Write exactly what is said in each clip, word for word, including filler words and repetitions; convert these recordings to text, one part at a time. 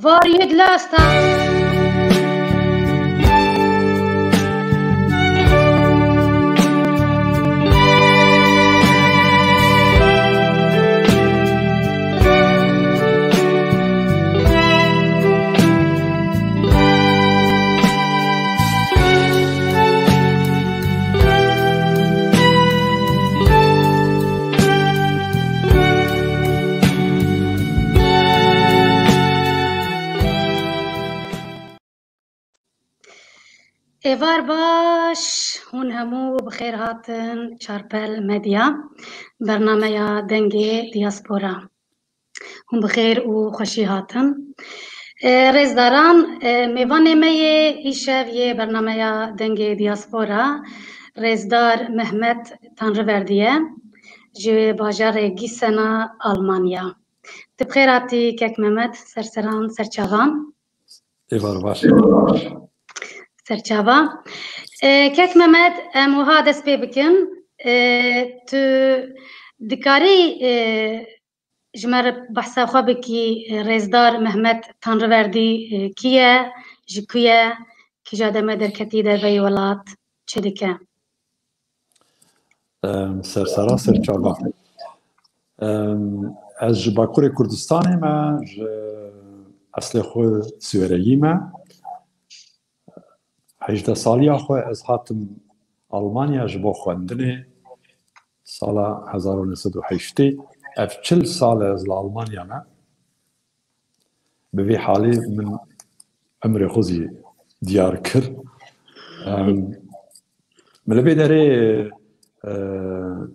Var yedlasta. Êvar baş, hûn hemû bi xêr hatin Çarpel Medya, bernameya Dengê Diaspora. Hûn bi xêr û xweşî hatin. E, rêzdaran, e, mêvanê me yê îşev yê bernameya Dengê Diaspora, rêzdar Mehmet Tanrıverdi ye, ji bajarê Gîsena, Almanya. Tu bi xêr hatî kek Mehmet, serseran, serçavan. Êvar baş. Serçava. E, kek Mehmet, em wiha dest pê bikin. E, tu dikarî, e, ji me re behsa xwe bikî, e, rêzdar Mehmet Tanrıverdi, e, kî ye, ji ku ye, kîja deme derketî derveyî welat, çi dike? Em, serseran serçava. Em, ez ji Bakurê Kurdistanê me, ji eslê xwe Siwêreyî me. Hejdeh saliya xwe ez hatim Almanya ji bo xwendinê. Sala hezar û neh sed û heştê. Ev çil sal e ez li Almanya me. Bi vê halê min emrê xwe zî diyar kir. Em, min li vê derê, e,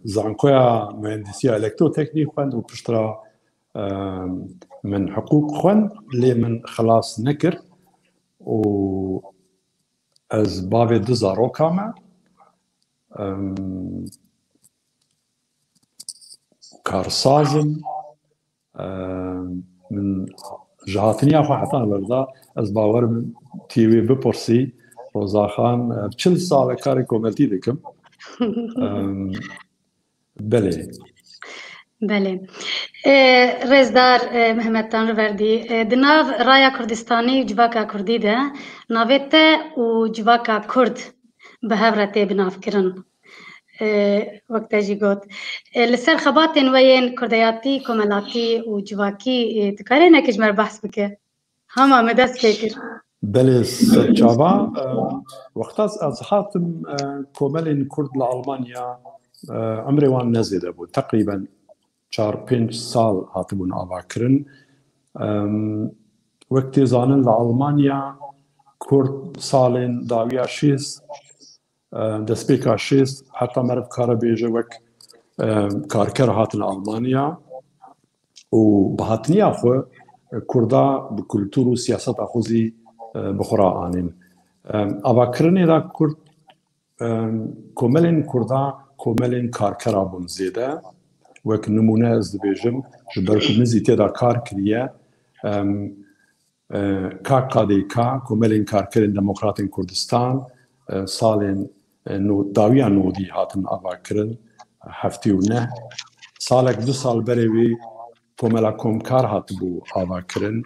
zankoya mühendisiya elektroteknî xwend û piştre, e, min hiqûq xwend, lê min xilas nekir û ez bavê du zaroka me. Em, karsaz im. Em, min ji hatiniya xwe heta li vir de ez bawer im tê wê bipirsî, Rozaxan, em, çil sal e karê komeltî dikim. Em, belê. Belê. E, rêzdar, e, Mehmet Tanrıverdi, e, di nav Raya Kurdistanî û Civaka Kurdî de navê te û civaka Kurd bi hev re tê binavkirin. E, wek te jî got. E, li ser xebatên we yên kurdeyatî, komelatî û civakî, e, tu karê hinekî ji me re behs bike? Hema me dest pê kir. Belê, serçava, e, wexta ez hatim, e, komelên Kurd li Almanya, e, emrê wan ne zêde bû. Teqrîben çar pênc sal hatibûn avakirin. Em, wek tê zanin li Almanya Kurd salên dawiya şêst, e, destpêka şêst, heta meriv kare bêje wek, e, karker hatin Almanya û bi hatiniya xwe, e, Kurda bi kultur û siyaseta xwe zî, e, bi xwe re anîn. Em, avakirinê de Kurd, em, komelên Kurda komelên karkera bûn zêde. Wek nimûne ez dibêjim, ji ber ku min zî tê de kar kiriye, em, e, K K D K, Komelên Karkerên Demokratên Kurdistan, e, salên, e, no-, dawiya nodî hatin avakirin, heftê û neh. Salek du sal berê wî Komela Komkar hatibû avakirin.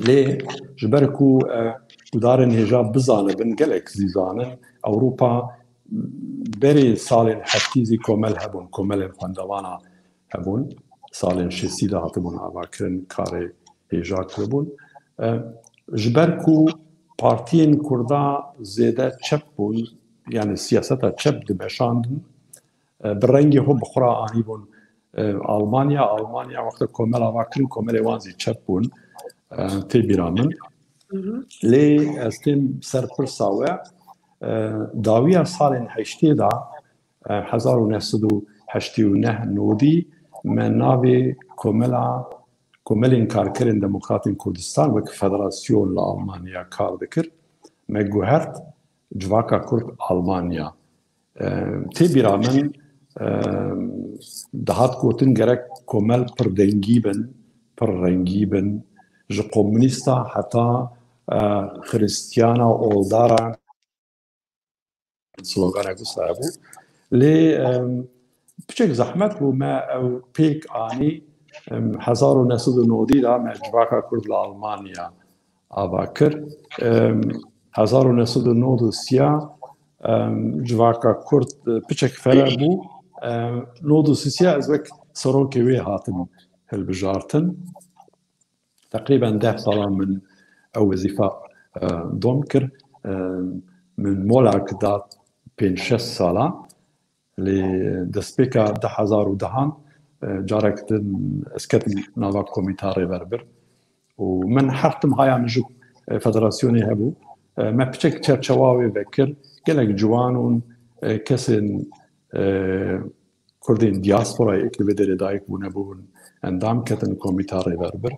Lê ji ber ku, e, gudarên hêja bizanibin, gelek zî zanin, Ewropa berê salên heftî zî komel hebûn, komelên xwendevana hebûn. Salên şêstî de hatibûn avakirin, karê hêja kiribûn. E, ji ber ku partiyên Kurda zêde çep bûn, yani siyaseta çep dimeşandin, e, bi rengê xwe bi xwe re anîbûn, e, Almanya. Almanya wexta komel avakirin, komelê wan zî çep bûn, e, tê bîra min. Hı hı. Lê ez têm ser pirsa we, e, dawiya salên heştê de, e, hezar û neh sed û heştê û neh nodî me navê komela, Komelên Karkerên Demokratên Kurdistan wek federasyon li Almanya kar dikir. Me guhert Civaka Kurd Almanya. E, tê bîra min, e, dihat gotin gerek komel pir dengî bin, pir rengî bin. Ji komunîsta heta, e, xiristiyana oldara sloganek wisa hebû. Lê, em, piçek zehmet bû me ew pêk anî, Em, hezar û neh sed û nodî de me civaka Kurd li Almanya ava kir. Em, hezar û neh sed û nod û sê, em, civaka Kurd, e, piçek fere bû. Em, nod û sê ez wek serokê wê hatim hilbijartin. Teqrîben deh sala min ew wezîfa, e, dom kir. E, min molak da pênc şeş sala. Lê destpêka du hezar û dehan, e, carek din ez ketim nava komîta rêverbir. Û min her tim haya min ji, e, federasyonê hebû. E, me piçek çerçewa wê vekir. Gelek ciwan û, e, kesên, e, Kurdên diasporayê êk li vê derê dayik bûne bûn endam, ketin komîta rêverbir.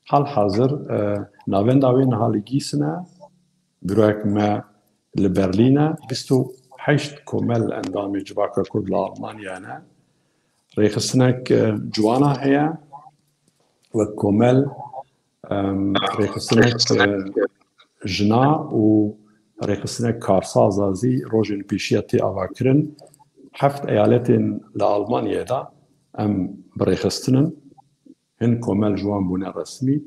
Hal hazir, e, navenda wê niha li Gîs e. Buroyek me li Berlîn e. Bîst û heşt komel endamê civaka Kurd li Almanya ne. Rêxistinek, e, ciwana heye. Wek komel, em, rêxistinek, e, jina û rêxistinek karsaza zî rojên pêşiya tê avakirin. Heft eyaletên li Almanyayê de em bi rêxistinin. Hin komel ji wan bûne resmî,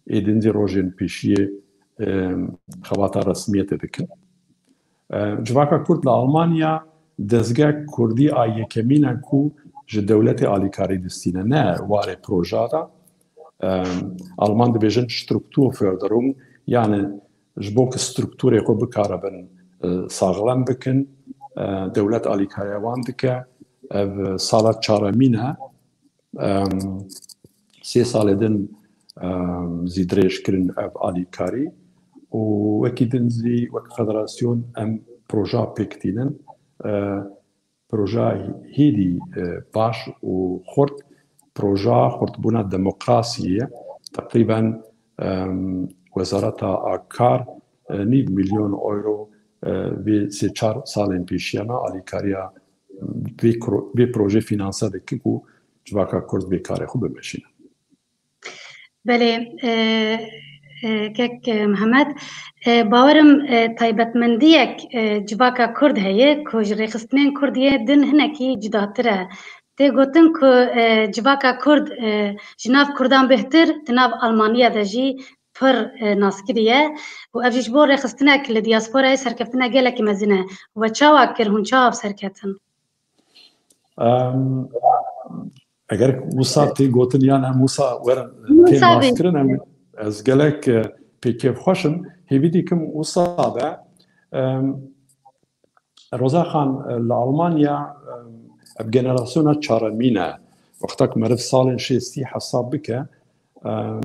ê din zî rojên pêşiyê, em, xebata resmiyetê dikin. E, civaka Kurd li Almanya dezgeh Kurdî a yekemîn e ku ji dewletê alîkarî distîne, ne warê proja de. E, Alman dibêjin Strukturförderung, yani ji bo ku strukturê xwe bikaribin, e, saxlem bikin, e, dewlet alîkariya wan dike. Ev sala çaremîn e. Em, sê salê din, em, zî dirêj kirin ev alîkarî û wekî din zî wek federasyon em proja pêk tînin. E, proja hêdî, e, baş û xurt, proja xurtbûna demokrasiyê ye. Teqrîben, em, Wezareta a Kar, e, nîv milyon euro, e, vê sê çar salên pêşiya me alîkariya vê kro-, vê proje fînanse dike ku civaka Kurd vê karê xwe bimeşîne. Belê, e, e, kek, e, Mihemed, e, bawerim, e, taybetmendiyek, e, civaka Kurd heye ku ji rêxistinên Kurd yê din hinekî cudatir e. Tê gotin ku, e, civaka Kurd, e, ji nav Kurdan bêhtir di nav Almaniya de jî pir, e, naskirî ye û ev jî ji bo rêxistinek li diasporayê serkeftine gelekî mezin e. We çawa kir, hûn çawa bi ser ketin? Em, eger wisa tê gotin yan em wisa werin, e, tê naskirin, em, ez gelek, e, pê kêfxweş im. Hêvî dikim wisa be. Em, Roza Xan, e, li Almanya, em, ev generasyona çaremîn e. Wexta ku meriv salên şêstî hesab bike, em,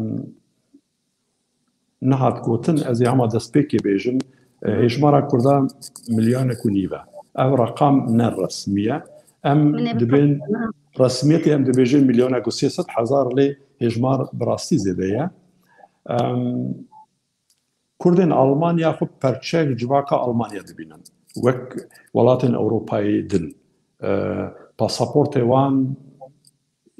nehat gotin, ez ê hema destpêkê bêjim, e, hêjmara Kurda milyonek û nîv e. Ev reqam ne resmî ye. Em Min ê dibên bifirsînim. Resmiyetê em dibêjin milyonek û sê sed hezar, lê hêjmar bi rastî zêde ye. Em, Kurdên Almanya xwe perçek civaka Almanya dibînin. Wek welatên Ewropayê din. E, pasaportê wan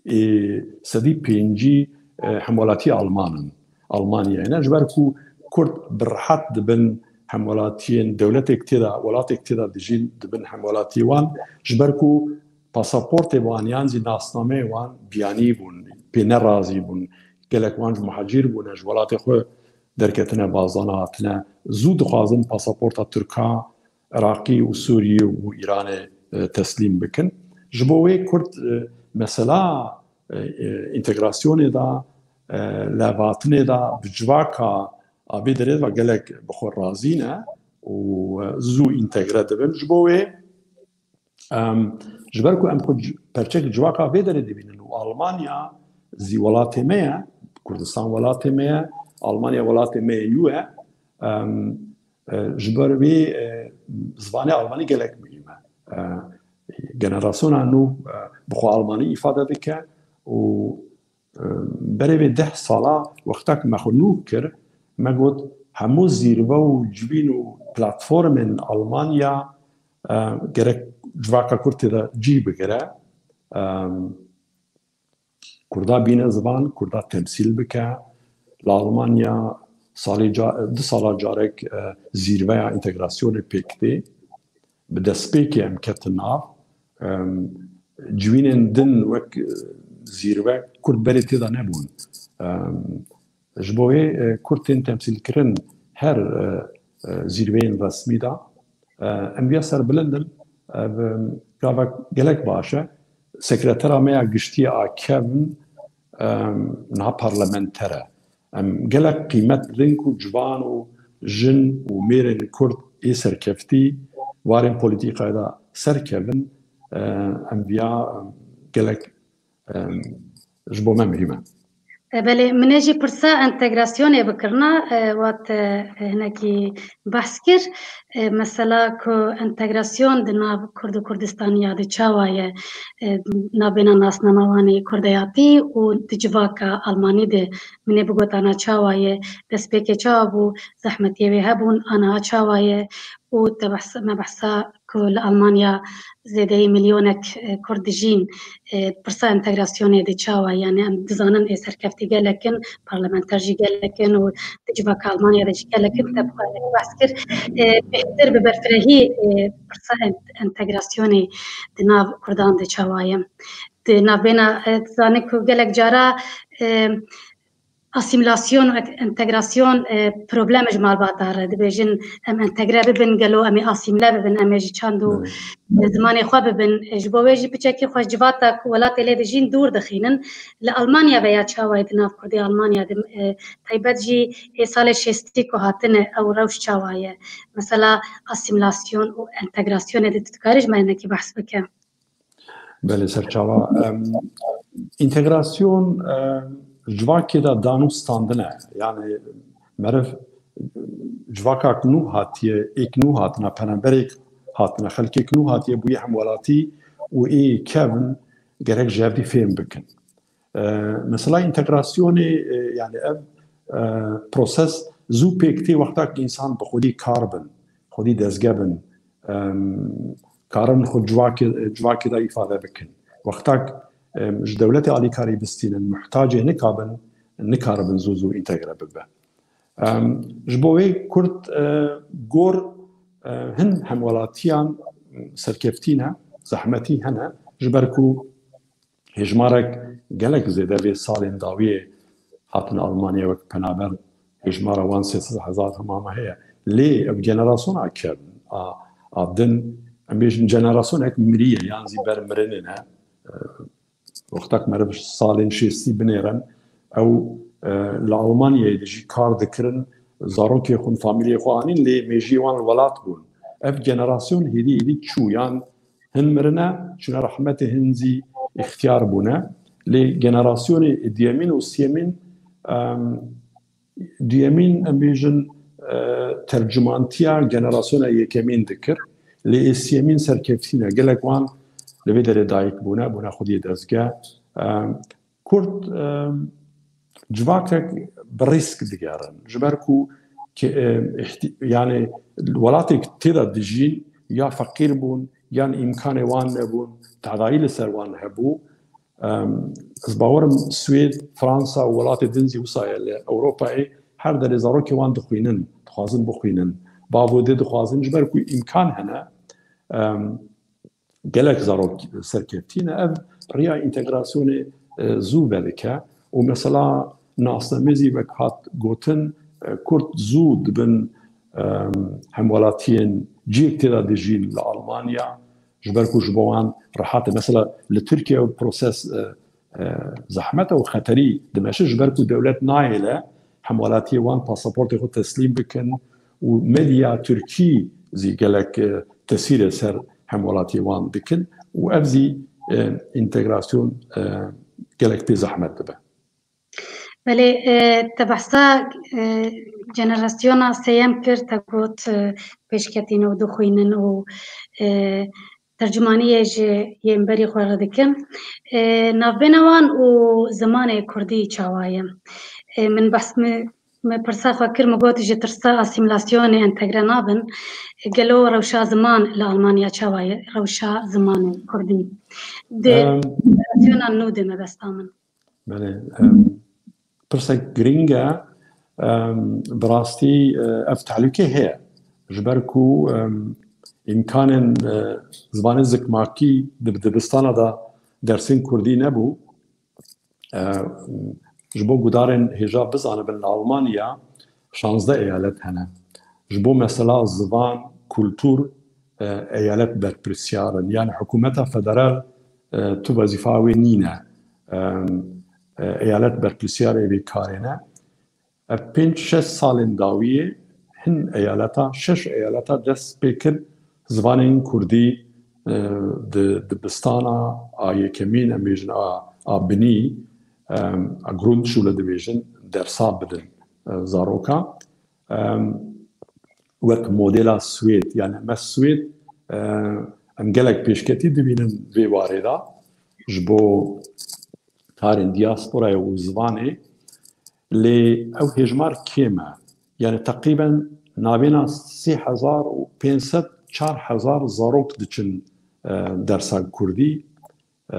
ê sedî pêncî, e, hemwelatî Alman in, Almanyayê ne. Ji ber ku Kurd bi rehet dibin hemwelatiyên dewletek tê de, welatek tê de dijîn, dibin hemwelatiyê wan. Ji ber ku pasaportê wan yan zî nasnameyê wan biyanî bûn, pê nerazî bûn. Gelek wan ji muhacîr bûne, ji welatê xwe derketine, bazana hatine. Zû dixwazin pasaporta Tirka, Iraqî û Sûriyê û Îranê, e, teslîm bikin. Ji bo wê Kurd, e, mesela, e, e, întegrasyonê de, e, levhatinê de bi civaka a vê derê de gelek bi xwe razî ne û, e, zû întegre dibin. Ji bo wê, em, ji ber ku em xwe ci-, perçek civaka vê derê dibînin û Almanya zî welatê me ye, Kurdistan welatê me ye, Almanya welatê me yê nû ye. Em, E, ji ber wê, e, zimanê almanî gelek muhîm e. E, generasyona nû, e, bi xwe almanî îfade dike û, e, berê vê deh sala wexta ku me xwe nû kir, me got hemû zîrve û civîn û platformên Almanya, e, gerek civaka Kurd tê de cî bigire. E, Kurda bîne ziman, Kurda temsîl bike. Li Almanya salê ca-, du sala carek, e, zîrveya întegrasyonê pêk tê. Bi destpêkê em ketin nav. Em, civînên din wek, e, zîrve Kurd berê tê de nebûn. Em, ji bo wê, e, Kurd tên temsîlkirin her, e, e, zîrveyên resmî de. E, em viya serbilind in. Ev, em, gava gelek baş e. Sekretera me ya giştî a kevn, em, niha parlamenter e. Em gelek qîmet bidin ku ciwan û jin û mêrên Kurd ê serkeftî warên polîtîkayê de serkevin. E, em viya, em, gelek, em, ji bo me muhîm e. E, belê, min ê jî pirsa entegrasyonê bikirina, e, wat, e, hinekî behs kir. E, mesela ku entegrasyon di nav Kurd û Kurdistaniya de çawa ye, e, navbêna nasnama wan ê kurdeyatî û di civaka Almanî de, min ê bigotana çawa ye, destpêkê çawa bû, zehmetiyê wê hebûn, aniha çawa ye û te behsa, me behsa ku li Almanya zêdeyî milyonek, e, Kurd dijîn, e, pirsa entegrasyonê de çawa ye? Yani em dizanin ê serkeftî gelek in, parlamenter jî gelek in û di civaka Almanya de jî gelek in, te bi xwe behs kir. E, bêhtir bi berfirehî, e, pirsa en-, entegrasyonê di nav Kurdan de çawa ye? Di navbêna, e, dizane ku gelek cara, e, asîmîlasyon û ek-, entegrasyon, e, problem ji malbata re dibêjin, em entegre bibin, gelo em ê asîmle bibin, em ê ji çand û Evet. zimanê xwe bibin. E, ji bo wê jî piçekî xwe ji civata ku welatê lê dijîn dûr dixînin. Li Almanya veya çawa ye di nav Kurdê Almanya de, e, taybet jî ê salê şêstî ku hatine, ew rewş çawa ye? Mesela asîmîlasyon û entegrasyonê de tu dikarî ji me hinekî behs bike? Belê, serçava. Em, întegrasyon, em, civakê de dan û standin e. Yani meriv civakak nû hatiye, êk nû hatina, penaberêk hatine, xelkêk nû hatiye bûye hemwelatî û ê kevn gerek ji hevdî fêm bikin. E, mesela întegrasyonê, e, yani ev, e, proses zû pêk tê wexta ku însan bi xwedî kar bin, xwedî dezge bin, em, karin xwe civakê, civakê de îfade bikin. Wexta ku, em, ji dewletê alîkarî bistînin, muhtacê nika bin, nikaribin zû zû întegre bibe. Em, ji bo wê Kurd, e, gor, e, hin hemwelatiyan serkeftî ne, zehmetî hene, ji ber ku hêjmarek gelek zêde vê salên dawiyê hatin Almanya wek penaber, hêjmara wan sê sed hezar hema me heye. Lê ev generasyona kevn a, a din, em bêjin generasyonek miriye yan zî ber mirinê ne. E, wextek meriv salên şêstî binêrin, ew, e, li Almanyayê de jî kar dikirin, zarokê xwe, famîliyê xwe anîn, lê mêjiyê wan li welat bûn. Ev generasyon hêdî hêdî çû, yan hin mirine, çûne rehmetê, hin zî îxtiyar bûne. Lê generasyonê duyemîn û siyemîn, em, duyemîn, em bêjin, e, tercümantiya generasyona yekemîn dikir. Lê ê siyemîn serkeftî ne. Gelek wan li vê derê dayik bûne, bûne xwediyê dezge. Em, Kurd, em, civakek bi rîsk digerin. Ji ber ku ke-, em, îhtî-, yani welatê tê de dijîn ya feqîr bûn, yan îmkanê wan nebûn, tedayî li ser wan hebû. Em, ez bawerim Swêd, Fransa û welatê din zî wisa ye li Ewropayê her derê zarokê wan dixwînin, dixwazin bixwînin. Bav û dê dixwazin, ji ber ku îmkan hene, em, gelek zarok serkeftî ne. Ev riya întegrasyonê, e, zû vedike û mesela nasnamê zî wek hat gotin, e, Kurd zû dibin, em, hemwelatiyên cihek tê de dijîn li Almanya, ji ber ku ji bo wan rehat e. Mesela li Tirkiye ew proses, e, e, zehmet e û xeterî dimeşe, ji ber ku dewlet nayêle hemwelatiyê wan pasaportê xwe teslîm bikin û medya tirkî zî gelek, e, tesîrê ser hemwelatiyê wan dikin û ev zî, e, întegrasyon, e, gelek pê zehmet dibe. Belê, e, te behsa, e, jenerasyona sêyem kir, te got, e, pêşketîn û dixwînin û, e, tercümaniyê ji yên berî xwe re dikin. E, navbêna wan û zimanê kurdî çawa ye? E, min behs, min, min pirsa xwe kir, min got ji tirsa asîmîlasyonê entegre nabin. E, gelo rewşa ziman li Almanya çawa ye? Rewşa zimanê kurdî. Di Em. jenerasyona nû de mebesta min. Belê, em, pirsek girîng e. Em, bi rastî, e, ev tehlûke heye. Ji ber ku, em, îmkanên, e, zimanê zikmakî di dibistana de dersên kurdî nebû. E, ji bo gudarên hêja bizanibin, li Almanya şazdeh eyalet hene. Ji bo mesela zivan, kultur, e, eyalet berpirsiyar in. Yani hikûmeta federal, e, tu wezîfa wê nîne. E, e, eyalet berpirsiyarê vê karê ne. Ev pênc şeş salên dawiyê hin eyaleta, şeş eyaleta dest pê kir zivanên kurdî, e, di dibistana a yekemîn, em bêjin a, a binî, e, a Grundschule dibêjin, dersa bidin, e, zaroka. E, wek modela Swêd, yani me Swêd, e, em gelek pêşketî dibînin vê warê de ji bo karên diasporayê û zivanê. Lê ew hêjmar kêm e. Yani teqrîben navêna sê hezar û pênc sed çar hezar zarok diçin, e, dersa kurdî. E,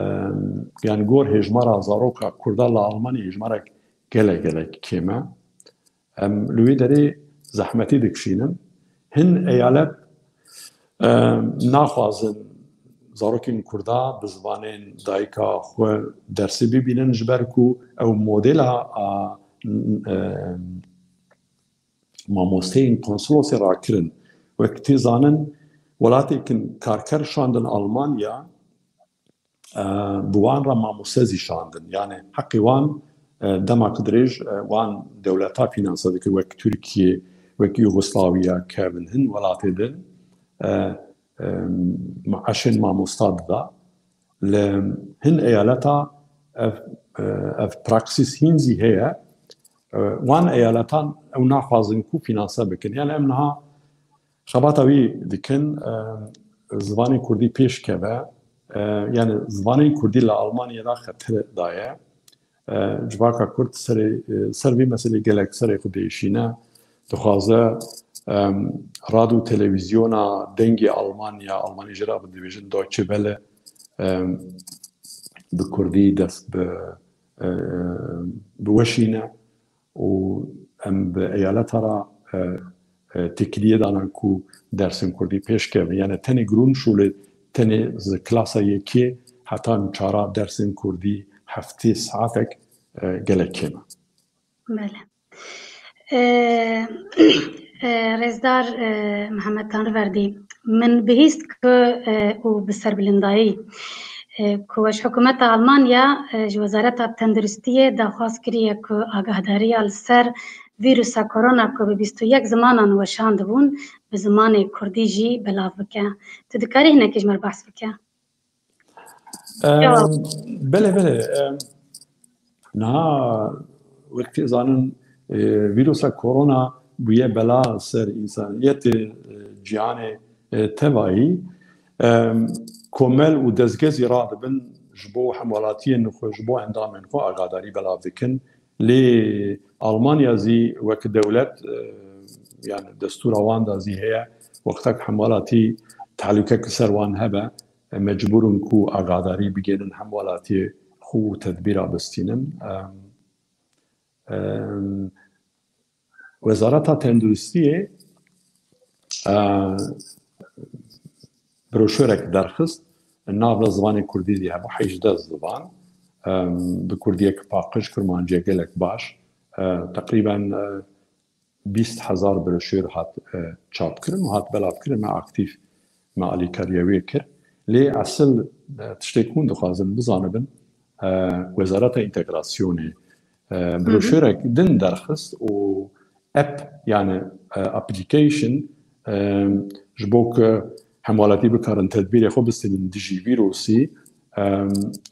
yani gor hêjmara zaroka kurda li Almanyayê hêjmarek gelek gelek kêm e. Em li wê derê zehmetî dikişînin. Hin eyalet, e, naxwazin zarokên kurda bi zivanên dayika xwe dersê bibînin, ji ber ku ew modela a, e, mamosteyên konsolosê rakirin. Wek tê zanin, welatêkin karker şandin Almanya, e, bi wan re mamoste zî şandin. Yani heqê wan, e, dema ku dirêj, e, wan dewleta fînanse dikir, wek Tirkiye, wek Yugoslaviya, kevin hin welatê din, e, e, meaşên mamosta dida. Li hin eyaleta ev, e, ev praksis hîn zî heye. E, wan eyaletan ew naxwazin ku fînanse bikin. Yani em niha xebata wî dikin, e, zivanê kurdî pêş keve. E, yani zivanê kurdî li Almanyê de xetir daye. E, civaka kurd serê, e, ser vî meselê gelek serê xwe diêşîne. Dixwaze, em, rad û televîzyona dengê Almanya, Almanî jê re dibêjin Deutsche Welle, em, bi kurdî dest bi, e, biweşîne û em bi eyaleta re, e, e, têkiliyê dana ku dersên kurdî pêş kevin. Yani tenê Grundschule, tenê ji klasa yekê heta çara dersên kurdî heftê saetek, e, gelek kêm e. Bele. E, e, Rêzdar, e, Mihemed Tanriverdî, min bihîst ku, e, û bi serbilindayî, e, ku ji hikûmeta Almanya, e, ji Wezareta Tenduristiyê daxwaz kiriye ku agahdariya li ser vîrusa korona ku bi bîst û yek zimanan weşandibûn, bi zimanê kurdî jî belav bike. Tu dikarî hinekî ji me re behs bike? Em, belê, belê. Em, niha wek tê zanin, e, vîrusa korona bûye bela ser însaniyetê, e, cîhanê, e, tevayî. Em, komel û dezgeh zî radibin ji bo hemwelatiyên xwe, ji bo endamên xwe agadarî belav dikin. Lê Almanya zî wek dewlet, e, yani destûra wan de zî heye, wextek hemwelatî tehlûkek li ser wan hebe, e, mecbûr in ku agadarî bigênin hemwelatiyê xwe û tedbîra bistînin. Em, em, Wezareta Tenduristiyê, e, broşurek derxist, nav de zimanê kurdî zî hebû, hejdeh zivan. Em, bi kurdiyek paqij, kurmanciyek gelek baş. E, teqrîben, e, bîst hezar broşur hat, e, çapkirin û hat belavkirin. Me aktîf, me alîkariya wê kir. Lê esil, e, tiştê ku hûn dixwazin bizanibin, e, Wezareta Întegrasyonê, e, Hı hı. broşurek din derxist û app, yani, e, application, e, ji bo ku hemwelatî bikarin tedbîrê xwe bistînin dijî vîrusî, e,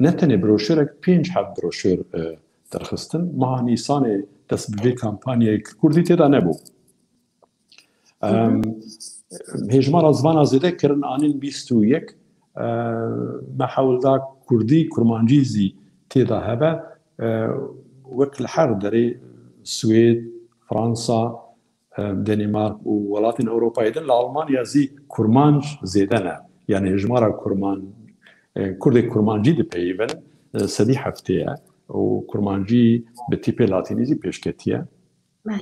ne tenê broşurek, pênc heb broşur, e, derxistin. Meha Nîsanê dest bi vê kampanyayê kir, kurdî tê de nebû. Hı hı. Em, hêjmara zivana zêde kirin, anîn bîst û yek. E, me hewl da kurdî, kurmancî zî tê de hebe. E, wek li her derê Swêd, Fransa, e, Denîmark û welatên Ewropayê din, li Almanya zî kurmanc zêde ne. Yani hêjmara kurman, e, kurdê kurmancî dipeyivin, e, sedî heftê ye û kurmancî bi tîpê latînî zî pêşketiye. Bele.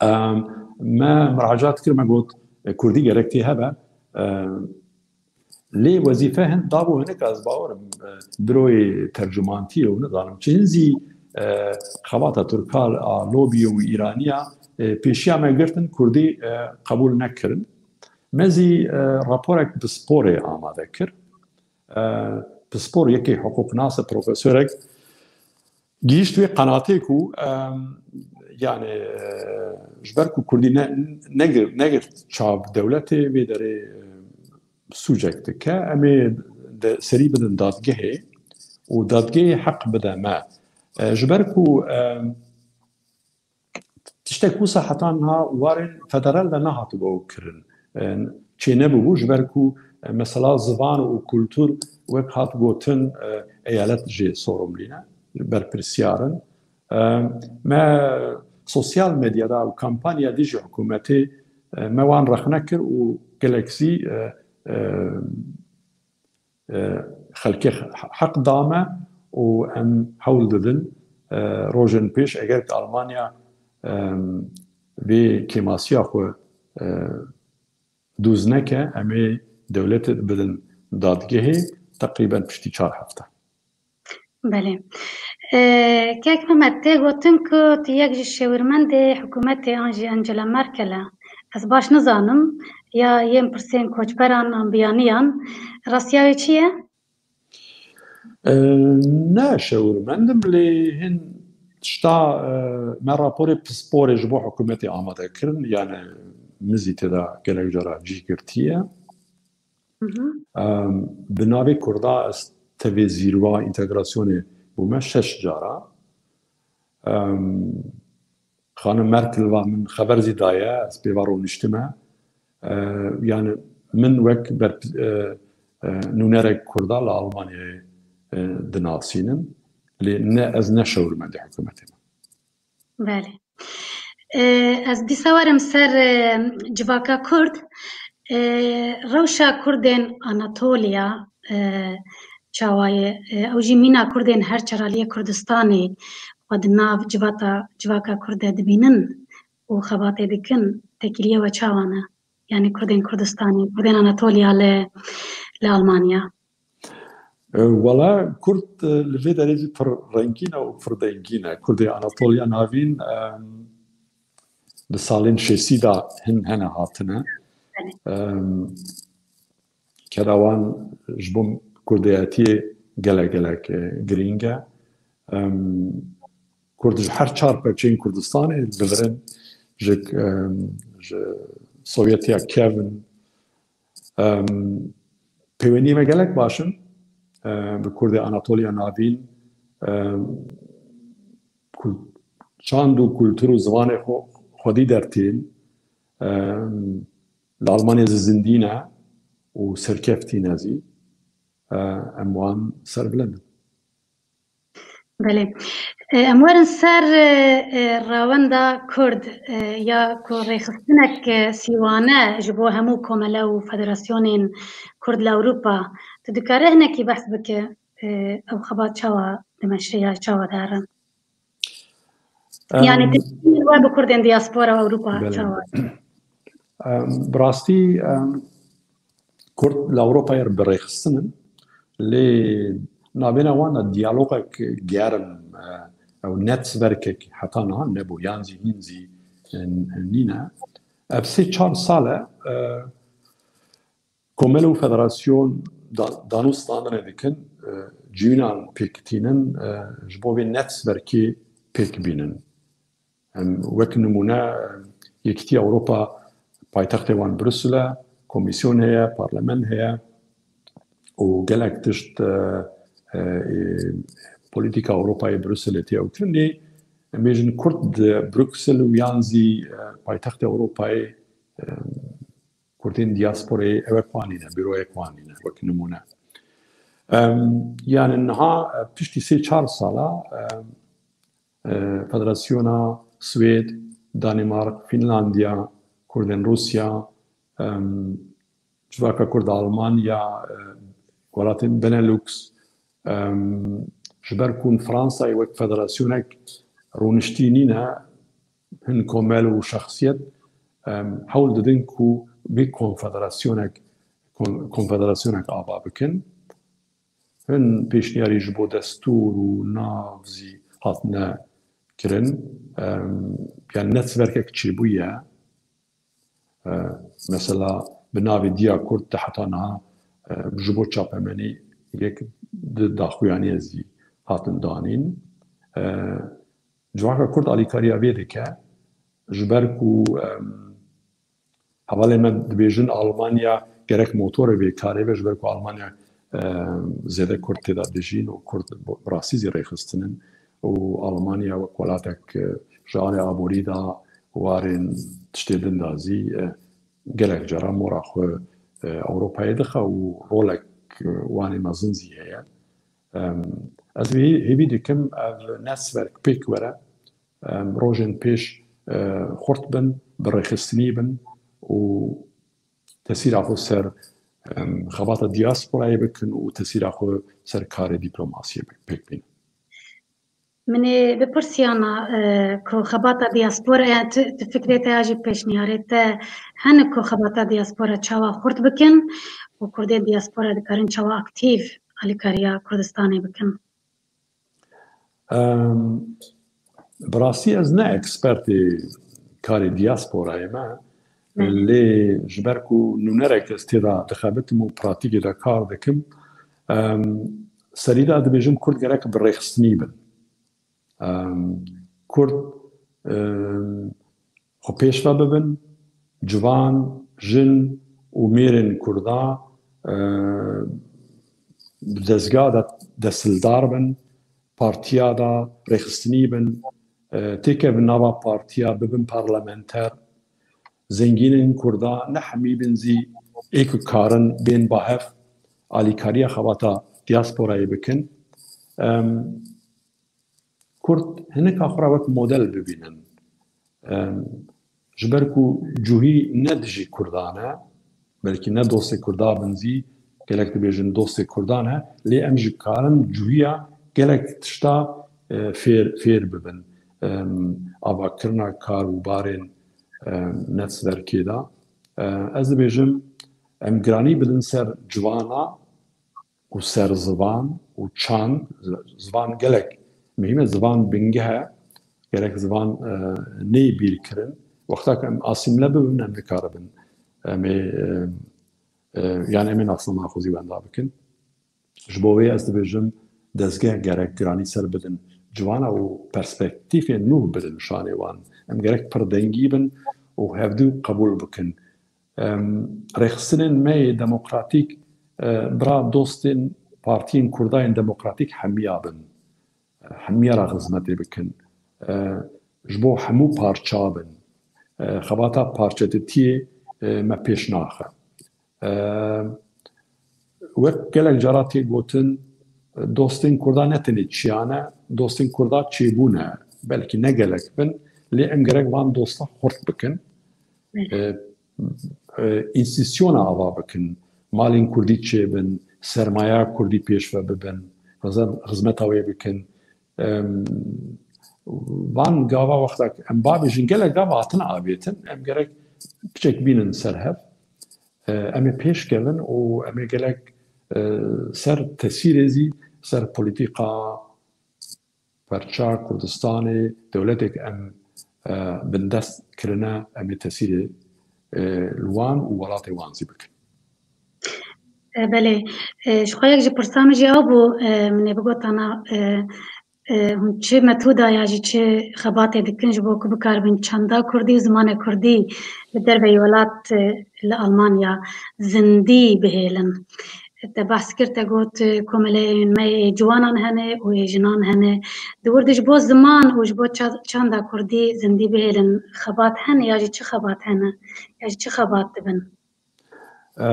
Em, me muracat kir, me got, e, kurdî gerek tê hebe. Em, lê wezîfe hin, dabû hinek ez bawerim, e, biroyê tercumantiyê û nizanim çi hin zî e, xebata Tirka a lobî û Îraniya, e, pêşiya me girtin, Kurdî, e, qebûl nekirin. Me zî, e, raporek pisporê amade kir. E, pispor yekê hiqûqnas e, profesorek, gihîşt wê qenatê ku, e, yani, e, ji ber ku Kurdî ne, negir, negir çav dewletê, vê derê, e, sûcek dike. Em ê de serî bidin dadgehê û dadgehê heq bide me. E, ji ber ku, e, tiştek wisa heta niha warên federal de nehatibû kirin. E, çênebûbû, ji ber ku, e, mesela zivan û kultur wek hat gotin, e, eyalet jê sorumlî ne, berpirsyar in. E, me sosyal medyada û kampanya dijî hikûmetê, e, me wan rexne kir û gelek zî, e, e, e, xelkê he-, heq da me û em hewl didin, e, rojên pêş eger ki Almanya, e, vê kêmasiya xwe, e, dûz neke, em ê dewletê bidin dadgehê teqrîben piştî çar hefte. Belê. E, Kek Mehmet, tê gotin ku tu yek ji şêwirmendê hikûmetê an jî Angela Merkel e. Ez baş nizanim, ya yên pirsên koçberan an biyaniyan. Rastiya wê çi ye? E, ne şewirmend im, lê hin tişta, e, me raporê pisporê ji bo hikûmetê amade kirin, yani min zî tê de gelek cara cî girtiye. Hı hı. Em, bi navê Kurda ez tevê zîrwa întegrasyonê bûme şeş cara. Em, Xanim Merkel va min xeber zî daye, ez pê va rûniştime. E, yani min wek ber, e, e, nûnerek Kurda li Almanyayê, e, dinasînin. Lê ne, ez ne şewirmendê hikûmetê me. Belê. E, ez dîsa werim ser, e, civaka Kurd. E, rewşa Kurdên Anatoliya, e, çawa ye? E, ew jî mîna Kurdên her çar aliyê Kurdistanê xwe di nav civata, civaka Kurd de dibînin û xebatê dikin, têkiliyê we çawa ne? Yani Kurdên Kurdistanê, Kurdên Anatoliya li, li Almanya. E, wela Kurd, e, li vê derê jî pir rengîn e û pir dengîn e. Kurdê Anatoliya Navîn, em, di salên şêstî de hin hene hatine. Belê. Em, keda wan ji bo kurdeyetiyê gelek gelek, e, girîng e. Em, Kurd ji her çar perçeyên Kurdistanê, li vir in, ji, em, ji Sovyetiya kevn, Em, pêwendiyê me gelek baş in, e, bi Kurdê Anatoliya Navîn, e, kul-, çand û kultur û zimanê xwe, xwedî dertîn, e, li Almanya zî zindî ne û serkeftî ne zî, e, em wan serbilind in. Belê. E, em werin ser, e, e, rewenda Kurd, e, ya ku rêxistinek, e, sîwane ji bo hemû komele û federasyonên Kurd li Ewropa. Tu dikarî hinekî behs bike, e, ew xebat çawa dimeşe ya çawa diherin? Em, Yani, têkiliyên we bi Kurdên diaspora û Ewropa Belê. Çawa? Em, bi rastî, em, Kurd li Ewropayê re bi rêxistin in, lê navbêna wan de diyalogek germ, e, ew netzwerkek heta niha nebû, yan zî hîn zî, e, nîne. Ev sê çar sal e, e, komel û federasyon da-, danûstandinê dikin, e, civînan pêk tînin, e, ji bo vê netzwerkê pêk bînin. Em, wek nimûne, Yekîtiya Ewropa paytextê wan Brusel e, komîsyon heye, parlament heye û gelek tişt, e, e, e, polîtîka Ewropayê Bruselê tê ew kirin. Lê em bêjin Kurd di Bruksel û yan zî, e, paytextê Ewropayê, e, Kurdên diasporayê ewek wan nîne, bîroyek wan nîne, wek nimûne. Em, yani niha, e, piştî sê çar sala, em, e, Federasyona Swêd, Danimark, Finlandiya, Kurdên Rûsya, em, Civaka Kurd a Almanya, e, welatên Benelux, em, ji ber ku Fransayê wek federasyonek rûniştî nîne, hin komel û şexsiyet, em, hewl didin ku vê konfederasyonek, kon-, konfederasyonek ava bikin. Hin pêşniyarî ji bo destûr û nav zî hatine kirin. Em, yani netzwerkek çêbûye. E, mesela bi navê Diya Kurd de heta niha, e, ji bo çapemenî yek di daxuyaniye zî hatin danîn. E, Civaka Kurd alîkariya vê dike, ji ber ku, em, hevalên me dibêjin Almanya gerek motorê vê karê be, ji ber ku Almanya, em, zêde Kurd tê de dijîn û Kurd bi rastî zî rêxistinin û Almanya wek welatek, e, ji alê aborî de warên tiştê din de zî, e, gelek cara mora xwe, e, Ewropayê dixe û rolek, e, wanê mezin zî heye. Em, ez vê hêvî dikim ev netzwerk pêk were, em, rojên pêş, e, xurt bin, bi rêxistinî bin û tesîra xwe ser, em, xebata diasporayê bikin û tesîra xwe ser karê dîplomasiyê bi-, pêk bînin. Min ê bipirsiyana, e, ku xebata diaspora, yani tu, tu fikrê te ya jî pêşniyarê te hene ku xebata diaspora çawa xurt bikin û Kurdên diaspora dikarin çawa aktîf alîkariya Kurdistanê bikin? Em, bi rastî ez ne ekspertê karê diasporayê me, Belê. Lê ji ber ku nûnerek ez tê de dixebitim û pratîkê de kar dikim, em, serî de dibêjim Kurd gerek bi rêxistinî bin. Em, Kurd, em, xwe pêş ve bibin, ciwan, jin û mêrên Kurda, e, di dezga de destildar bin, partiya de rêxistinî bin, e, têkevin nava partiya, bibin parlamenter, zengînên Kurda ne hemî bin zî ê ku karin bên ba hev alîkariya xebata diasporayê bikin. Em, Kurd hinek a xwe re wek model bibînin. Em, ji ber ku cûhî ne dijî Kurdan e, belkî ne dostê Kurda bin zî, gelek dibêjin dostê Kurdan e, lê em ji karin cûhiya gelek tişta, e, fêr, fêr bibin. Em, avakirina kar û barên, em, netzwerkê de. E, ez dibêjim, em giranî bidin ser ciwana, û ser zivan û çand, zivan gelek muhîm e, zivan bingeh e, gerek zivan, e, neyê bîr kirin. Wexta ku em asîmle bibin, em nikaribin. Em ê, e, e, yani em ê nasnama xwe zî wenda bikin. Ji bo wê ez dibêjim, dezgeh gerek giranî ser bidin ciwana û perspektîfên nû bidin şanê wan. Em gerek pirdengî bin û hevdû qebûl bikin. Em, rêxistinên me yê demokratîk, e, bira dostên partiyên Kurda yên demokratîk hemiya bin. Hemiya re xizmetê bikin. E, ji bo hemû parça bin. E, xebata parçetitiyê, e, me pêş naxe. E, wek gelek cara tê gotin, dostên Kurda ne tenê çiya ne, dostên Kurda çêbû ne. Belkî ne gelek bin, lê em gerek van dosta xurt bikin. E, e, înstîtusyona ava bikin, malên Kurdî çêbin, sermaya Kurdî pêşve bibin, xizem-, xizmeta wê bikin. Em, van gava wexta em babêjin gelek gava hatin avêtin, em gerek piçek bînin ser hev. E, em ê pêş kevin û em ê gelek, e, ser tesîrê zî, ser polîtîka, perça Kurdistanê dewletek em, e, bindest kirine, em ê tesîrê, e, li wan û welatê wan zî bikin. E, belê. E, ji xwe yek ji pirsa min jî ew bû, e, min ê bigotana, e, e, hûn çi metoda ya jî çi xebatê dikin ji bo ku bikaribin çanda kurdî û zimanê kurdî li derveyî welat, e, li Almanya zindî bihêlin? Te behs kir, te got, e, komeleyên me ê ciwanan hene û ê jinan hene. Di wir de ji bo ziman û ji bo ça-, çanda kurdî zindî bihêlin, xebat hene ya jî çi xebat hene? Ya jî çi xebat dibin? E,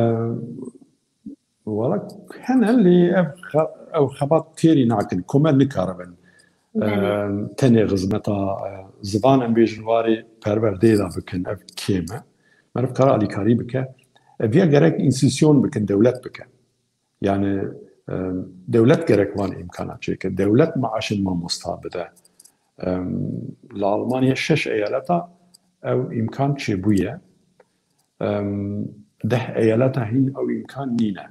wala hene lê ev xe-, ev xebat têrî nakin, komel nikaribin. Belê. E, tenê xizmeta, e, zivan em bêjin warê perwerdeyê de bikin, ev kêm e. Meriv kara alîkarî bike. Ev ya gerek înstîtusyon bikin, dewlet bike. Yani, e, dewlet gerek van îmkana çêke. Dewlet maaşên mamosta bide. E, li Almanya şeş eyaleta ew îmkan çêbûye. E, deh eyaleta hîn ew îmkan nîne.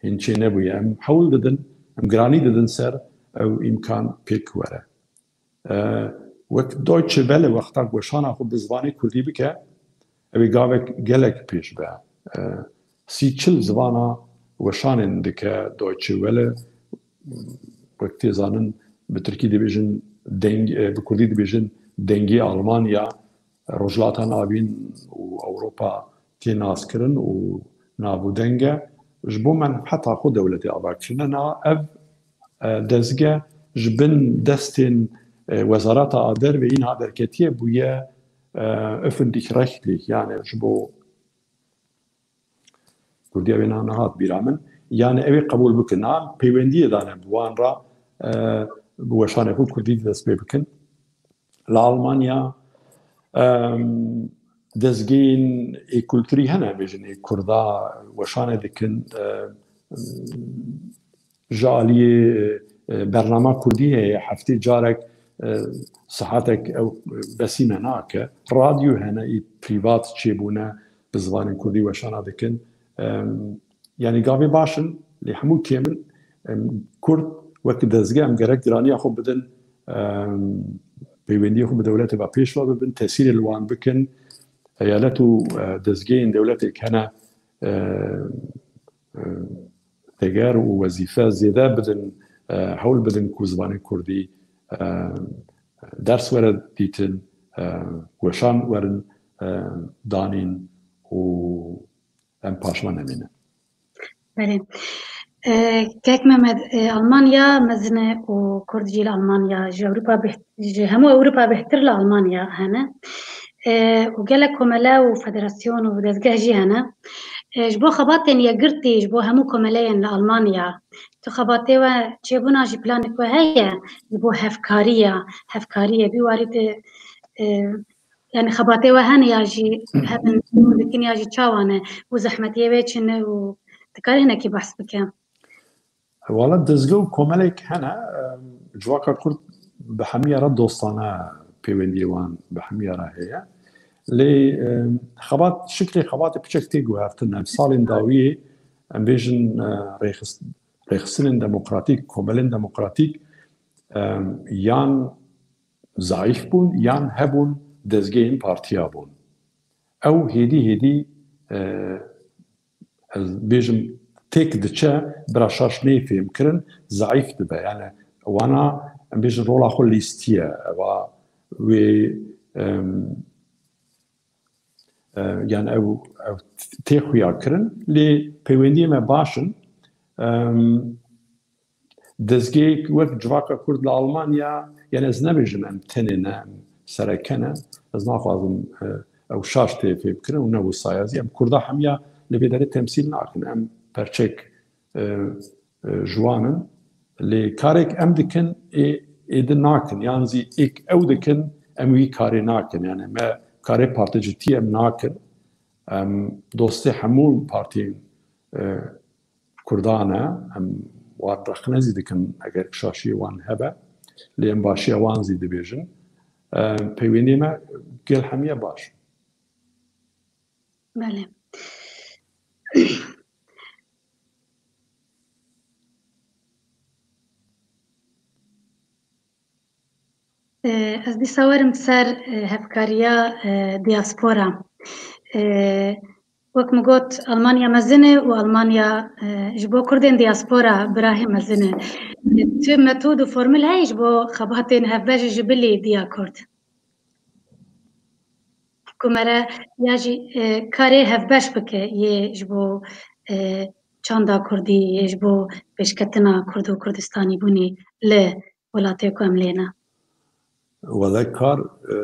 Hîn çênebûye. Em hewl didin, em giranî didin ser ew îmkan pêk were. E, wek Deutsche Welle wexta weşana xwe bi zimanê kurdî bike, ew ê gavek gelek pêş be. E, sî çil zivana weşanên dike Deutsche Welle, wek tê zanin bi tirkî dibêjin deng, e, bi kurdî dibêjin dengê Almanya, Rojhilata Navîn û Ewropa tê naskirin û nav û deng e. Ji bo menfeta xwe dewletê ava kirine. Na ev, e, dezge ji bin destên, e, Wezareta a Derve yî niha derketiye bûye, e, öffentlich-rechtlich, yani ji bo Kurdiya wê niha nehat bîra min. Yani ew ê qebûl bikin. Na peywendiyê dane bi wan re, e, bi weşanê xwe kurdî dest pê bikin. Li Almanya, em, dezgehên ê kulturî hene, bêjin ê kurda weşanê dikin, e, ji aliyê, e, bernama kurdî heye, heftê carek, e, saetek ew besî me nake. Radyo hene, î prîvat çêbûne, bi zimanên kurdî weşana dikin. Em, yani gavê baş in, lê hemû kêm in. Em, kurd wek dezge em gerek giraniya xwe bidin, em, peywendiyê xwe bi dewletê ve pêş ve bibin, tesîrê li wan bikin. Eyalet û, e, dezgehên dewletê hene, e, e, teger û wezîfe zêde bidin, e, hewl bidin ku zimanê kurdî, e, ders were dîtin, e, weşan werin, e, danîn û em paşman nemînin. Belê. E, Kek Mehmet, e, Almanya mezin e û Kurd jî li Almanya, ji Ewropa beh-, ji hemû Ewropa bêhtir li Almanya hene. E, û gelek komele û federasyon û dezgeh jî hene. E, ji bo xebatên yekgirtî, ji bo hemû komeleyên li Almanya, tu xebatê we çêbûna jî planek we heye ji bo hevkariya, hevkariyê bî warî de, e, yani xebatê we hene ya jî hebin dikin ya jî çawa ne û zehmetiyê wê çi ne û dikarî hinekî behs bike? Wala dezge û komelek hene, em, civaka Kurd bi hemiya re dostane peywendiyê wan bi hemiya re heye. Lê, em, xebat, şiklê xebatê piçek tê guhertin. Em salên dawiyê, em bêjin, e, rêxist-, rêxistinên demokratîk, komelên demokratîk, em, yan zayîf bûn, yan hebûn dezgehên partiya bûn. Ew hêdî hêdî, e, ez bêjim têk diçe, bira şaş neyê fêhmkirin, zayîf dibe. Yani wana, em bêjin rola xwe lîstiye. Eva wê, em, e, yani ew, ew tê xuya kirin, lê peywendiyê me baş in. Em, Dezgehek wek Civaka Kurd li Almanya, yani ez nebêjim em tenê ne, em sereke ne. Ez naxwazim, e, ew şaş tê fêmkirin û ne wisa ye zî. Em Kurda hemiya li vê derê temsîl nakin. Em perçek, e, e, ji wan in. Lê karek em dikin, ê, êdî nakin. Yan zî êk ew dikin, em wî karê nakin. Yani me karê partecitî em nakin. Em dostê hemû partiyên, e, Kurdan e, em wan rexne zî dikin eger şaşiyê wan hebe, lê em başiya wan zî dibêjin. E, peywendiyê me gel hemiye baş. Belê. E, ez dîsa werim ser, e, hevkariya, e, diaspora. E, wek min got, Almanya mezin e û Almanya, e, ji bo Kurdên diaspora birahê mezin e. E, tu metod û formul heye ji bo xebatên hevbeş ji bilî diya Kurd? Ku mere ya jî, e, karê hevbeş bike yê ji bo, e, çanda Kurdî, yê ji bo pêşketina Kurd û Kurdistanîbûnê li welatê ku em lê ne. Wele kar, e,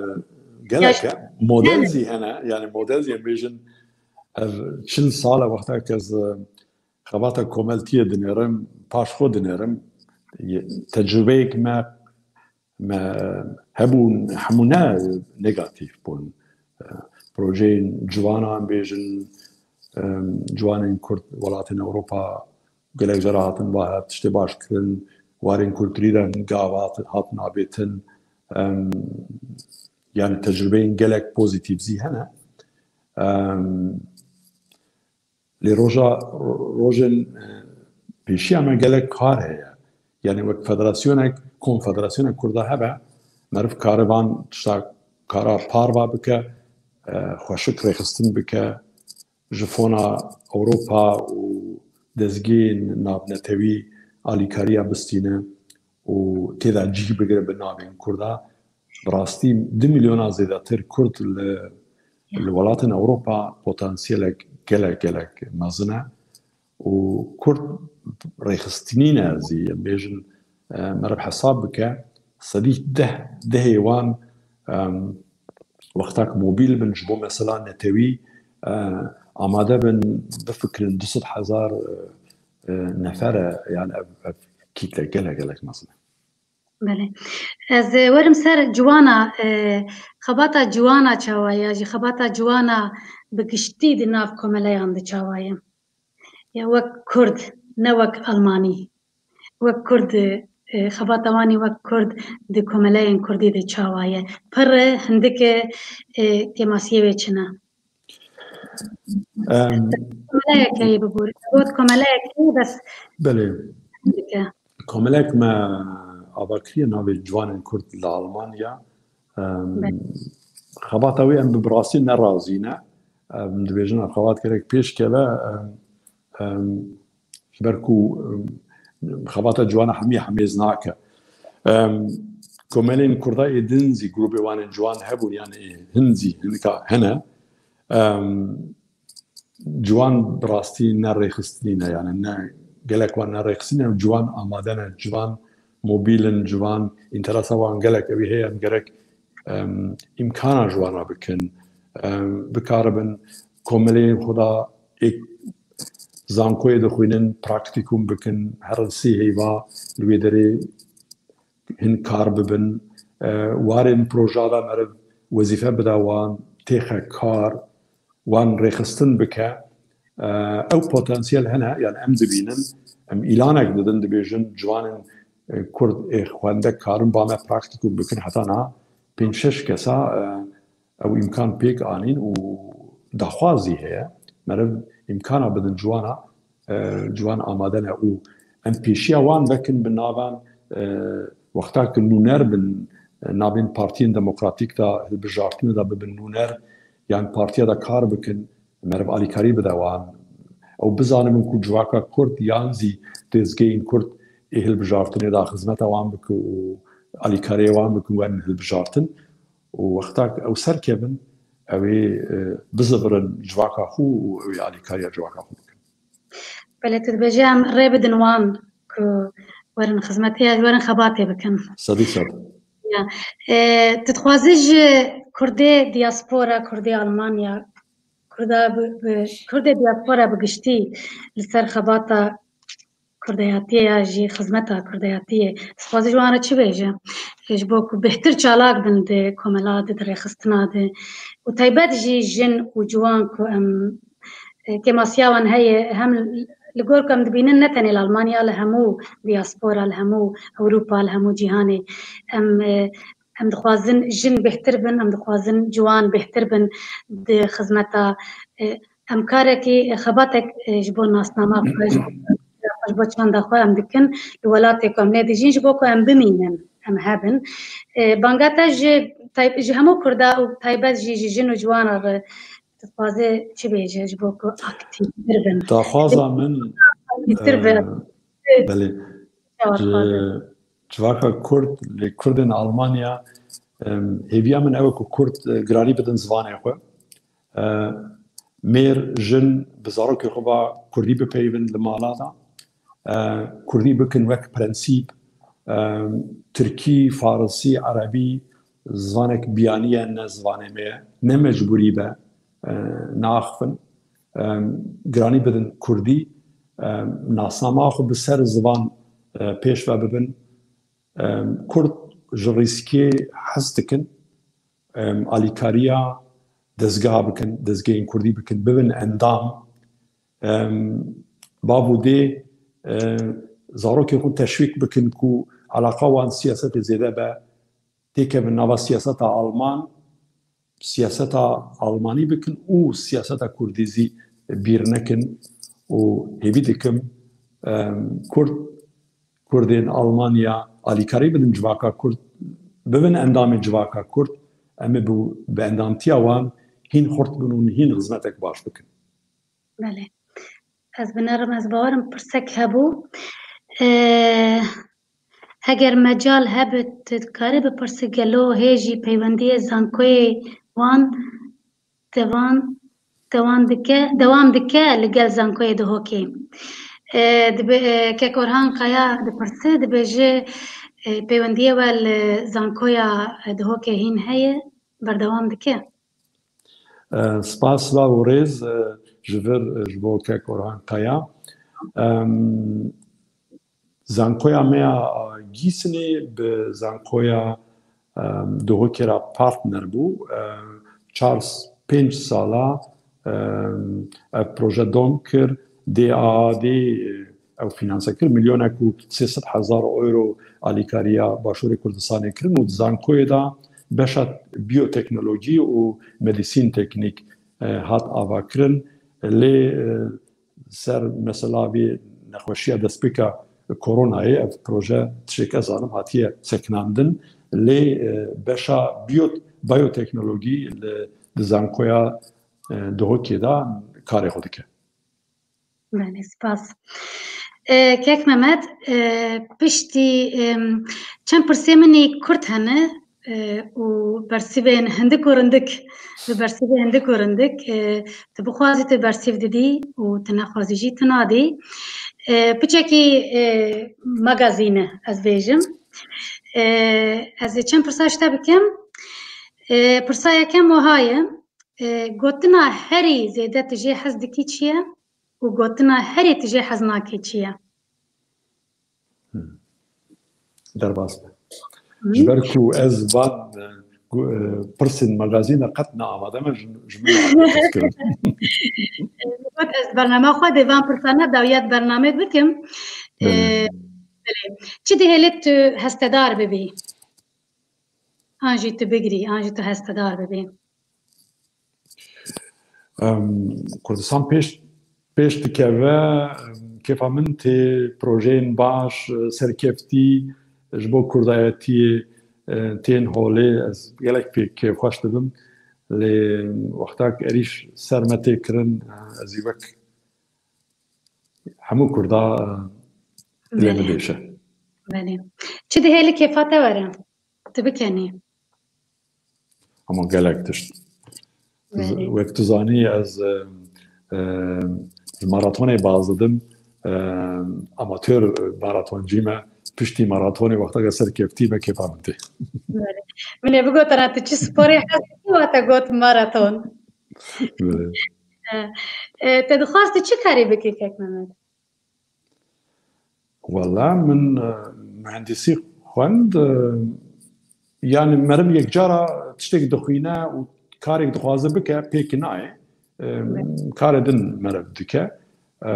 gelek e. Model zî hene, yani model zî em bêjin, ev çil sal e wexta ke ez, e, xebata komeltiyê dinêrim, paş xwe dinêrim. Ye-, tecrubeyek me, me hebûn, hemû ne negatîf bûn. E, projeyên ciwana em bêjin, e, ciwanên Kurd welatên Ewropa gelek cara hatin va tiştê baş kirin, warên kulturî re gav hat-, hatin avêtin, em, yani tecrubeyên gelek pozîtîf zî hene. Em, lê roja, ro-, rojên, e, pêşiya me gelek kar heye. Yani wek federasyonek, konfederasyonek Kurda hebe, Meriv kare van tişta kara parva bike, e, xweşik rêxistin bike, ji fona Ewropa û dezgehên navnetewî alîkariya bistîne û tê de cî bigire bi navên Kurda. Bi rastî du milyona zêdetir Kurd li, li welatên Ewropa potansiyelek gelek, gelek mezin e û Kurd rêxistinî ne zî, em bêjin, e, meriv hesab bike, sedî deh, dehê wan, em, wextak mobîl bin ji bo mesela netewî, e, amade bin bifikirin du sed hezar, e, e, nefer e, yani ev, ev kîtle gelek, gelek mezin e. Belê. Ez, e, werim ser ciwana, e, xebata ciwana çawa ye, jî xebata ciwana bi giştî di nav komeleyan de çawa ye? Ya wek Kurd, ne wek Almanî. Wek Kurd, e, xebata wan ê wek Kurd di komeleyên Kurdî de çawa ye? Pir e, hindik e, e, kêmasiyê wê çi ne? Em, Komeleyek heye biborî. Got komeleyek heye, bes belê. Hindik e. Komelek me ava kiriye navê ciwanên Kurd li Almanya. Em, Belê. Xebata wê em bi, bi rastî ne razî ne. Em dibêjin ev xebat gerek pêş keve, em, em, ji ber ku, em, xebata ciwana hemî hemêz nake. Em, komelên Kurda ê din zî grûbê wan ên ciwan hebûn, yan ê hin zî hinika hene. Em, ciwan bi rastî ne rêxistinî ne, yani ne gelek wan ne rêxistinî ne, ciwan amade ne, ciwan mobîl in, ciwan înteresa wan gelek ewî heye, em gerek, em, îmkana ji wan re bikin, em, bikaribin komeleyên xwe de ê zankoyê dixwînin, praktîkum bikin, herin sê heyva li wê derê hin kar bibin. E, warên proja de meriv wezîfe bide wan, têxe kar, wan rêxistin bike. E, ew potansiyel hene, yani em dibînin, em îlanek didin, dibêjin ciwanên, e, Kurd ê xwendek karin ba me praktîkum bikin, heta niha pênc şeş kesa, e, ew îmkan pêk anîn û daxwazî heye. Meriv îmkana bidin ciwana, e, ciwan amade ne û em pêşiya wan vekin bi navan, e, wexta ku nûner bin, e, navên partiyên demokratîk de hilbijartinê de bibin nûner, yan partiya de kar bikin, meriv alîkarî bide wan. Ew bizanibin ku civaka Kurd yan zî dezgehên Kurd ê hilbijartinê de xizmeta wan bikin û alîkariyê wan bikin, werin hilbijartin. Û wexta ku ew serkevin, ew ê, e, bizivirin civaka xwe û ew ê alîkariya civaka xwe bikin. Belê, tu dibêjî em rê bidin wan ku werin xizmetê, werin xebatê bikin. Sedî sed. Ya. E, tu dixwazî ji Kurdê diaspora, Kurdê Almanya, Kurda bi, bi, Kurdê diaspora bi giştî li ser xebata kurdeyatiyê ya jî xizmeta kurdeyatiyê. Dixwaze ji wan re çi bêje? Ji bo ku bêhtir çalak bin di komela de, di rêxistina de. Û taybet jî jin û ciwan ku em, e, kêmasiya wan heye, hem li gor ku em dibînin ne tenê li Almanya, li hemû diaspora, li hemû Ewropa, li hemû cîhanê. Em, e, em dixwazin jin bêhtir bin, em dixwazin ciwan bêhtir bin di xizmeta, e, em karekî, e, xebatek, e, ji bo nasnama xwe, ji bo, ji bo çanda xwe em dikin, li welatê ku em lê dijîn, ji bo ku em bimînin, em hebin. E, banga te ji tay-, ji hemû Kurda û taybet jî ji jin û ciwana re dixwaze çi bêje ji bo ku aktîvtir bin? Daxwaza min, aktîvtir bin. E, belê. Çawa dixwaze? Civaka Kurd, lê Kurdên Almanya, em, hêviya min ew e ku Kurd, e, giranî bidin zivanê xwe. E, mêr, jin bi zarokê xwe ve Kurdî bipeyivin li mala de. E, Kurdî bikin wek prensîp. E, Tirkî, Farisî, Erebî zivanek biyanî ye, ne zivanê me ye. Ne mecbûrî be, e, neaxivin. E, giranî bidin Kurdî. E, nasnama xwe bi ser zivan, e, pêş ve bibin. Em, Kurd ji rîskê hez dikin, em, alîkariya dezgeha bikin, dezgehên Kurdî bikin, bibin endam. Em, bav û dê, e, zarokên xwe teşwîk bikin ku alaqa wan siyasetê zêde be, têkevin nava siyaseta Alman, siyaseta Almanî bikin û siyaseta Kurdî zî bîr nekin û hêvî dikim, em, Kurd, Kurdên Almanya alîkarî bidin civaka Kurd bibin endamên civaka Kurd, em ê bi, bi endamtiya wan hîn xurt bin û hîn xizmetek baş bikin. Belê. Ez binerim, ez bawerim pirsek hebû. Ee, Heger mecal hebe, tu dikarî bipirsî, gelo hê jî peywendiyê zankoyê wan dewan, dewan dike, dewam dike li gel zankoyê Duhokê? E, dibe, e, kek Orhan Kaya dipirse, dibêje, e, peywendiyê we li zankoya Duhokê hîn heye, berdewam dike? E, spas, silav û rêz, e, ji vir, e, ji bo kek Orhan Kaya. Em, Zankoya me ya Gîsinê bi zankoya, em, Duhokê re partner bû. Em, çar, pênc sala, em, ev proje dom kir. D A A D, e, ew fînanse kir. Milyonek û sê sed hezar euro alîkariya Başûrê Kurdistanê kirin û di zankoyê de beşa biyoteknolojî û medîsîn teknîk, e, hat avakirin. Lê, e, ser mesela vê nexweşiya destpêka koronayê, ev proje, tiştek ez zanim, hatiye sekinandin. Lê, e, beşa biyo-, biyoteknolojî li, di zankoya, e, Duhokê de karê xwe dike. Belê, spas. E, kek Mehmet, e, piştî, em, çend pirsê min ê kurt hene, e, û bersîvên hindik û rindik, bi bersîvê hindik û rindik, e, tu bixwazî tu bersîv didî û tu nexwazî jî tu nadî. E, piçekî, e, magazîn e, ez bêjim. E, ez ê çend pirsa ji te bikim. E, pirsa yekem wiha ye. E, gotina herî zêde tu jê hez dikî çi ye? Û gotina herî tu jê hez nakî çi ye? Hmm. Derbas be. Hı. Ji ber ku ez van, e, gu-, e, pirsên magazîn de qet ne amade me, ji, ji min re hez kirin. Got ez bernama xwe dê van pirsana dawiyet bernamê bikim. Belê. E, belê. Çi dihêlê tu hestedar bibî? An jî tu bigirî, an jî tu hestedar bibî? Em, Kurdistan pêş, pêş dikeve, em, kêfa min tê projeyên baş, e, serkeftî ji bo kurdayetiyê, e, tên holê. Ez gelek pê kêfxweş dibim. Lê wexta ku êrîş ser me tê kirin, e, ez ê wek hemû kurda, e, dilê min Belê. dêşe. Belê. Çi dihêlî kêfa te were? Tu bikenî. Ama gelek tişt. Belê. Wek tu zanî, ez, e, e, ji maratonê baz didim, e, amatör maratoncî me, piştî maratonê wexteke serkeftî me kêfa min tê. Belê. Min ê bigotana tu çi sporê hez dikî, wa te got maraton. Belê. E, e, te dixwast tu çi karî bikî, kek Mehmet? Wela min, e, muhendisî xwend, e, yani meriv yekcara tiştek dixwîne û karek dixwaze bike, pêk nayê. E, Evet. Karê din meriv dike. E,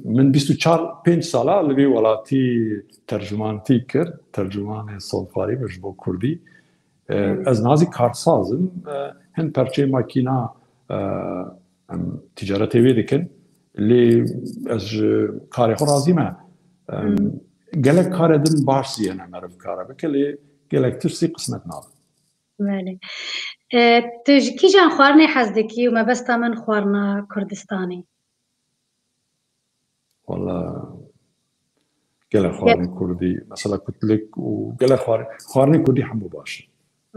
min bîst û çar pênc sala li vê welatî tercumantî kir, tercumanê Sonfarî ji bo Kurdî. E, Evet. Ez nazî karsaz im, e, hin perçeyê makîna, e, em, ticaretê wê dikin. Lê ez ji karê xwe razî me. Em, Hmm. Gelek karê din baş zî hene meriv kare bike, lê gelek tişt zî qismet nabe. Belê. E, tu ji kîjan xwarinê hez dikî û mebesta min xwarina Kurdistanê? Wala gelek xwarinê kurdî, mesela kutlik û gelek xwar-, xwarinê kurdî hemû baş in.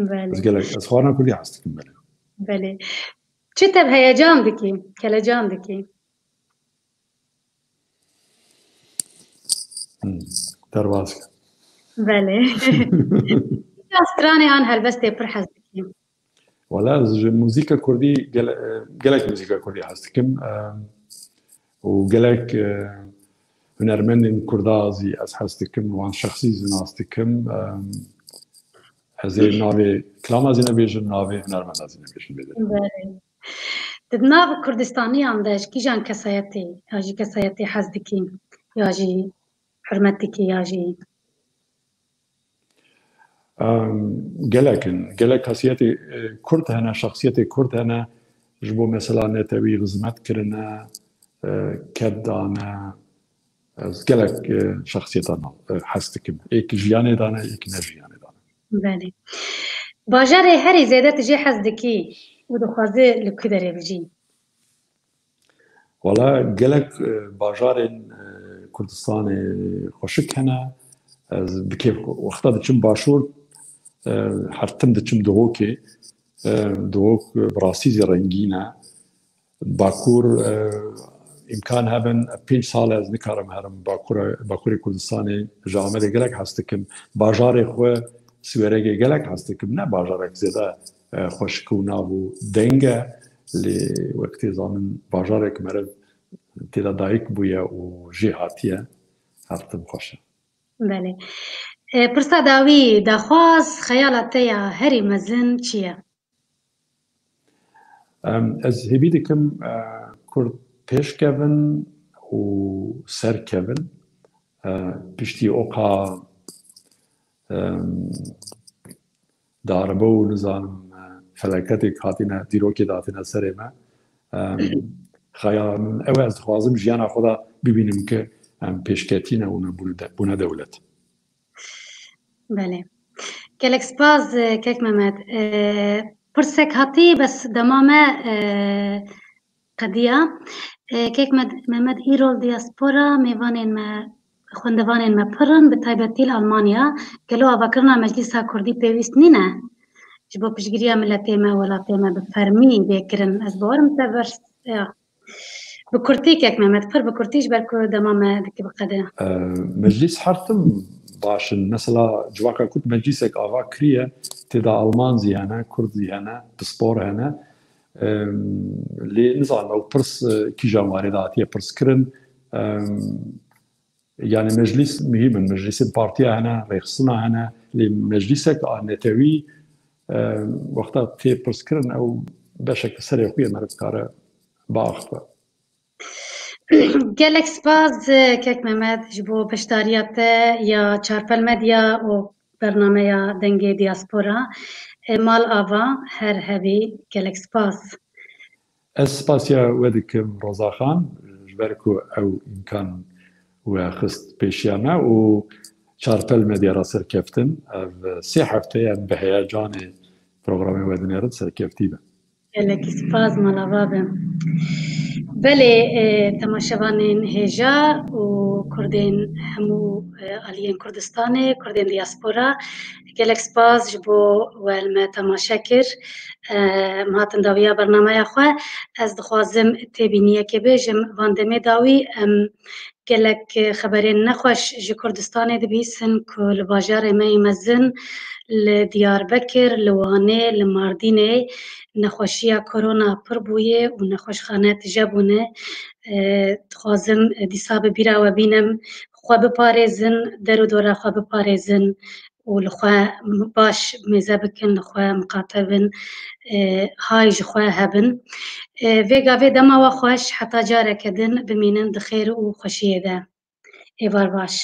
Belê. Ez gelek, ez xwarina kurdî hez dikim, belê. Belê. Çi te bi heyecan dikî, kelecan dikî? Hmm, derbas. Belê. Çi stranê an helbestê pir hez dikî? Wala ez ji muzîka kurdî gele-, gelek muzîka kurdî hez dikim. Em, û gelek, e, hunermendên kurda zî ez hez dikim, wan şexsî zî nas dikim. Em, ez ê navê kilama zî nebêjim, navê hunermenda zî nebêjim bêdene. Belê. Di nav Kurdistaniyan de ji kîjan kesayetê ya jî kesayetê hez dikî ya jî hurmet dikî ya jî? Em, gelek in. Gelek kesiyetê, e, kurd hene, şexsiyetê kurd hene, ji bo mesela netewî xizmet kirine, e, ked dane. Ez gelek, e, şexsiyeta nav, e, hez dikim. Êk jiyanê dane, êk ne jiyanê Belê. Bajarê herî zêde tu jê hez dikî û dixwazî li ku derê bijî? Wala gelek, e, bajarên, e, Kurdistanê xweşik hene. Ez bi kêf wexta diçim başûr, e, her tim diçim Duhokê. E, Duhok, e, bi rastî zî rengîn e. Bakur, e, îmkan hebin, pênc sal e ez nikarim herim Bakura, Bakurê Kurdistanê, ji Amedê gelek hez dikim. Bajarê xwe, Siweregê gelek hez dikim. Ne bajarek zêde, e, xweşik û nav û deng e, lê wek tê zanin bajarek meriv tê de dayik bûye û jê hatiye, her tim xweş e. Belê. E, pirsa dawî, daxwaz, xeyala te ya herî mezin çi ye? Em, ez hêvî dikim, e, Kurd pêş kevin û ser kevin. E, piştî oqa, em, daribe û nizanim, e, felaketê hatine, dîrokê de hatine serê me. Em, xeya min ew e, ez dixwazim jiyana xwe de bibînim ke em pêşketî ne û ne bûne de-, bûne dewlet. Belê. Gelek spas, e, kek Mehmet. E, pirsek hatî, bes dema me, e, qediya. E, kek Med-, Mehmet, îro li diaspora mêvanên me, xwendevanên me pir in, bi taybetî li Almanya. Gelo avakirina Meclîsa Kurdî pêwîst nîne? Ji bo piştgiriya miletê me, welatê me bi fermî bê kirin. Ez bawerim te ber, ya. Bi kurtî kek Mehmet, pir bi kurtî, ji ber ku dema me dike bi qede. E, meclîs her tim baş in. Mesela civaka Kurd meclîsek ava kiriye, tê de Alman zî hene, Kurd zî hene, pispor hene. Em, lê nizanim ew pirs, e, kîjan warê de hatiye pirs kirin. Em, yani meclîs muhîm in. Meclîsên partiya hene, rêxistina hene. Lê meclîsek a netewî, em, wexta tê pirs kirin, ew beşek li serê xwe ye, meriv dikare biaxife. Gelek spas, e, kek Mehmet, ji bo beşdariya te ya Çarpel Medya û bernameya Dengê Diaspora. E, mal ava, her hebî, gelek spas. Ez spasiya we dikim, Roza Xan, ji ber ku ew îmkan we xist pêşiya me û Çarpel Medya re serkeftin. Ev sê hefte ye em bi heyecanê programê we dinêrin, serkeftî be. Gelekî spas, malava be. Belê, e, temaşevanên hêja û Kurdên hemû, e, aliyên Kurdistanê, Kurdên diaspora, gelek spas ji bo we li me temaşe kir. E, em hatin dawiya bernameya xwe. Ez dixwazim têbîniyekê bêjim, van demê dawî em gelek xeberên nexweş ji Kurdistanê dibîsin ku li bajarê me yê mezin, li Diyarbekir, li Wanê, li Mardînê nexweşiya korona pir bûye û nexweşxane tije bûne. E, dixwazim dîsa bi bîra we bînim, xwe biparêzin, der û dora xwe biparêzin û li xwe baş mêze bikin, li xwe miqate bin, e, hay ji xwe hebin. E, vê gavê dema we xweş, heta careke din bimînin di xêr û xweşiyê de. Êvar baş.